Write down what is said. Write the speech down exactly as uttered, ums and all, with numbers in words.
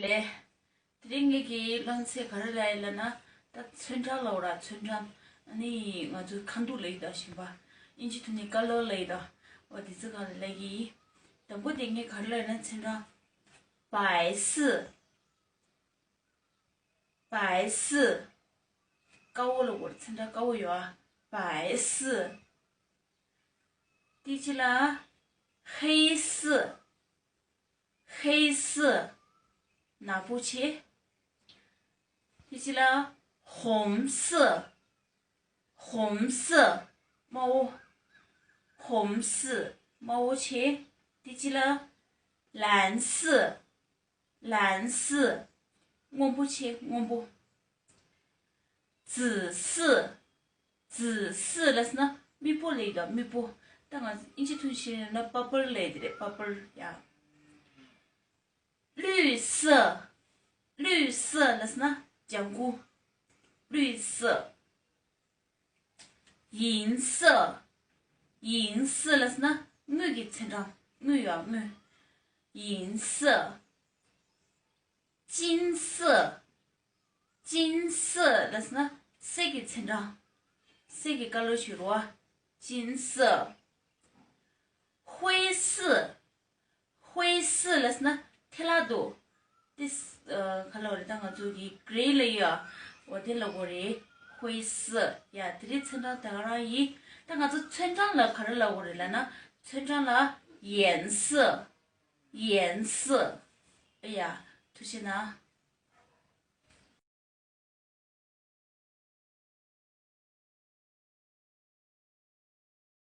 ལས། དེ་རིང་ངེད་ཀྱི་བླང་ཚེ་ག་རེ་ལབ་ཡིན་ལབ་ན། ད་ཚོན་གྲངས་ལབ་ར། ཚོན་གྲངས། ཨ་ནི་ང་ཚོའི་ཁ་འདུག་ལབ་ཡིན་ད། གཞན་པ་ཨིན་ཇི་ཐོག་ནས་ཀ་ལར་ལབ་ཡིན་ད། འོ་དེ་ཚོ་ག་ལ་ལབ་ཀྱི་ཡིན། དང་པོ་དེ་ངས་ག་རེ་ལབ་ཡིན་ན། ཚོན་གྲངས། 白色། 白色། དཀར་པོ་ལབ་དགོས་རེད། ཚོན་གྲངས་དཀར་པོ་ཡོད་ཨ། 白色། དེ་གཅིག་ལ་黑色། 黑色། ནག་པོ་ཆེ། དེ་གཅིག་ལ་红色། 红色། དམར་པོ། 红色། དམར་པོ་ཆེ། དེ་གཅིག་ལ་蓝色། 蓝色། སྔོན་པོ་ཆེ། སྔོན་པོ། 紫色། 紫色་ལབ་སོང་ན་སྨུག་པོ་ལབ་ཀྱི་འདུག་སྨུག་པོ། ད་ང་ཨིན་ཇི་ཐོག་ནས་བཤད་ན་པར་པལ་ལབ་ཀྱི་རེད། པར་པལ་ཡ། 绿色། 绿色་ལབ་སོང་ན་ལྗང་ཁུ། 绿色། 银色། 银色་ལབ་སོང་ན་དངུལ་གྱི་ཚོན་གྲངས། དངུལ་ཡོད་ཨ། དངུལ། 银色། 金色། 金色་ལབ་སོང་ན་གསེར་གྱི་ཚོན་གྲངས། གསེར་གྱི་ཀ་ལར་ཞིག་རེད་པ། 金色། 灰色། 灰色་ལབ་སོང་ན་ཐལ་ལ་འདུག་དེ་ཨ་ག་ལབ་དགོས་རེད། ད་ང་ཚོ་གི་གྷི་རེ་ལབ་ཡ། འོ་དེ་ལབ་དགོས་རེད། 灰色། ཡ་དེ་རིང་ཚོན་གྲངས་དེ་ག་རང་ཡིན། ད་ང་ཚོ་ཚོན་གྲངས་ལ་ག་རེ་ལབ་དགོས་རེད་ལབ་ན། ཚོན་གྲངས་ལ་ཡན་སི། ཡན་སི། ཨེ་ཡ། ཐུགས་རྗེ་གནང་།